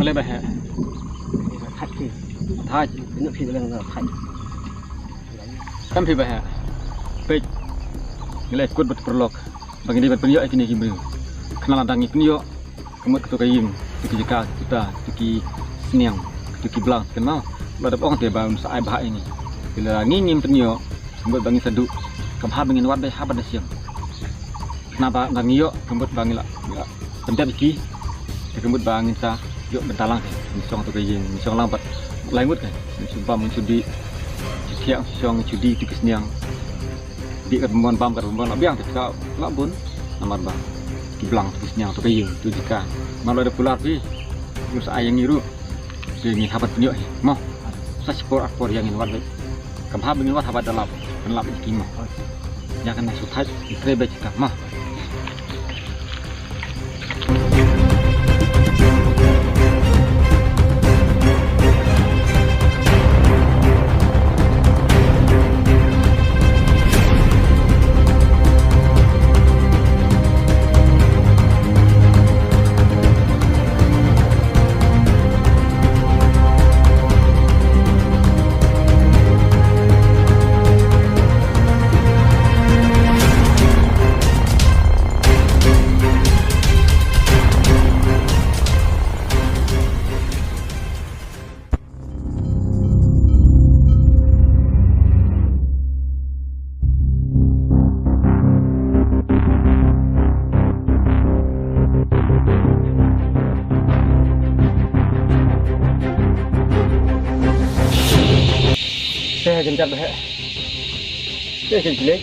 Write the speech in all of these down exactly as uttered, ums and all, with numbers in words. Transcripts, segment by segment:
Leh ba heh. Thait phi. Thait. Pynïoh phi ba leng thait. Kam phi ba heh. Peit. Ngi leh kut bad paralok. Ba ngi dei ban pynïoh ïa kine ki briew. Khnang lada ngi pynïoh. Ka mut kato ka ïing, kato ki jaka, kato ka, kato ki sniang, kato ki blang, kynmaw. La dep ong te ba un sa ai bha ïa ngi. Te lada ngi ngim pynïoh, ka mut ba ngin sa duh. Kam bha ba ngin wad beit haba da siem. Khnang ba ngi ïoh, ka mut ba ngin lah, lah pyndep ïa ki. Te ka mut ba ngin sa ïoh bynta lang te. Ngin shong kato ka ïing, ngin shong lang bad lai ngut te. Ngin shu bam, ngin shu dih. Shu thiah, ngin shu shong, ngin shu dih kato ki sniang. Dih kat bymman, bam kat bymman, la biang te ka la bun. Namar ba ki blang, ki sniang, to ka ïing, to jaka. Namar la da kular phi. Ngi sa ai ïa ngi ruh. Te ngi hap ban pynïoh hi. Mo. Sa shipor arpor ïa ngin wad beit. Kam hap ba ngin wad haba da lap. Kan lap ïa ki mo. Ïa kan na shu thait, ngi trei beit jaka mo. Te jynjar bha. Te jynjar.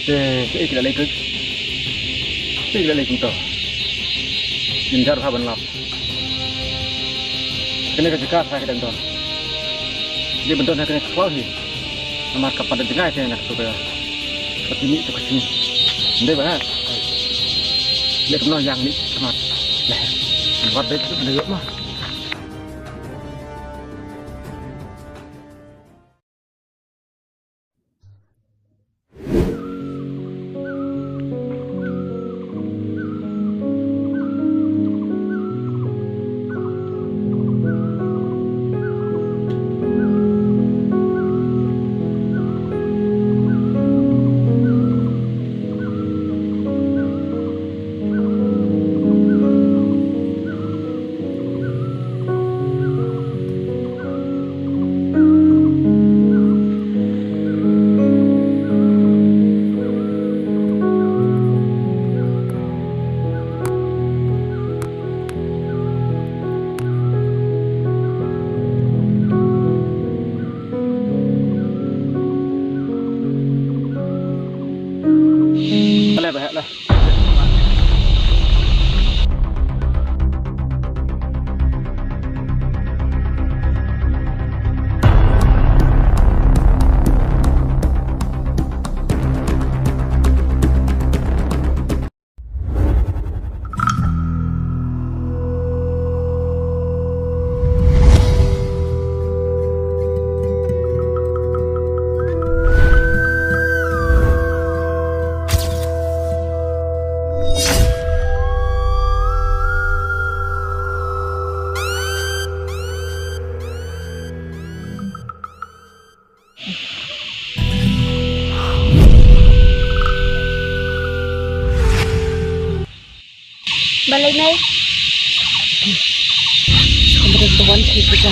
Te, te ki la leit. Te ki la leit kumto. Jynjar bha ban lap. Kane ka jaka sa ka dang don. Dei ban don ha kane ka khlaw hi. Namar ka pat da jngai te na ka to ka. Ka tini to ka sini. Dei ba ha. Dei kumno ïa ngi kumno. Leh. Wat dei kumno ïoh ma. Balei nai? Kumre tuan thei puja.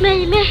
Bei me.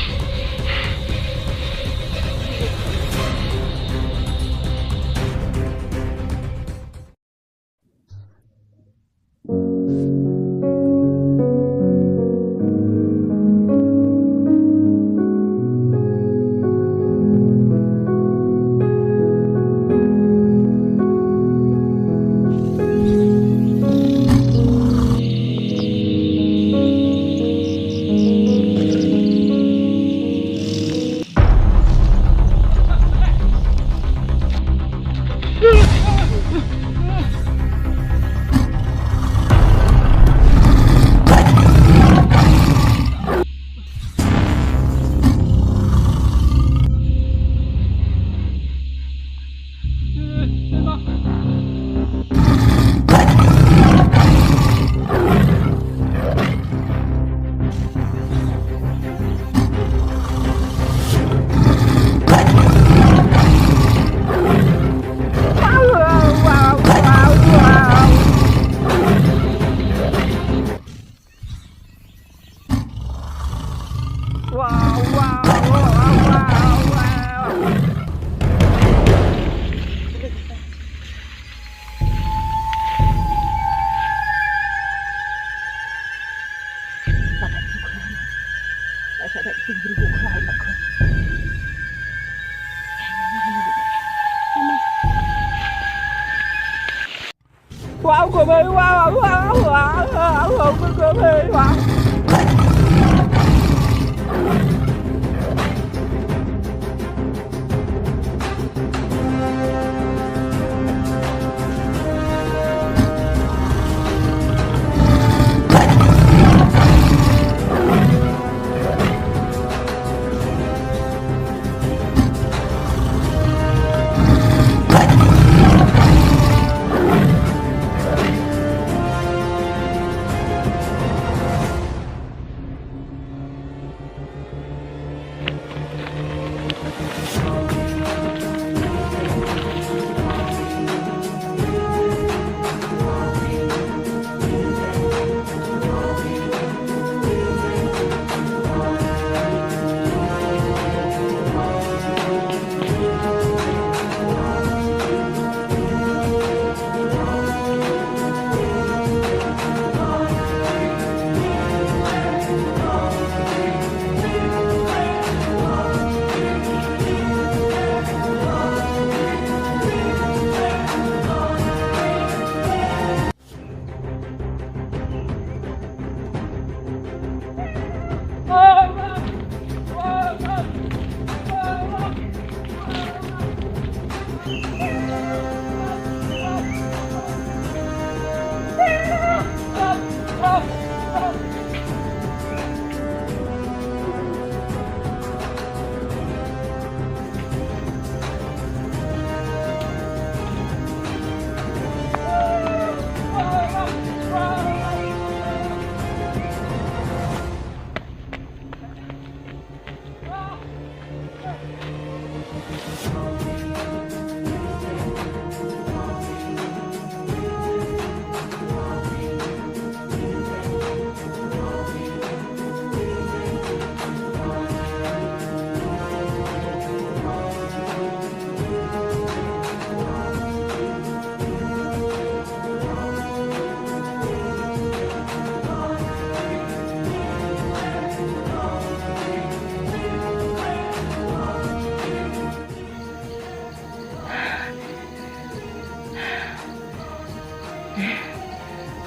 Wow, ko mei, wow, wow, wow, wow, ko mei, wow.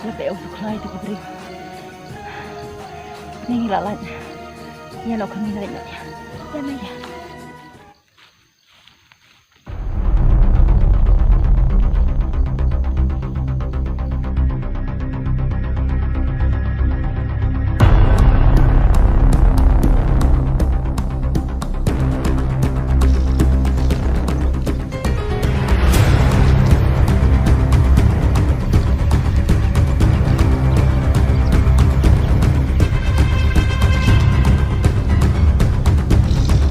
La peh u Khlai te ka briew. Ngi la lait. Ïa noh kham ngi la lait noh ïa. Ïa na ïa.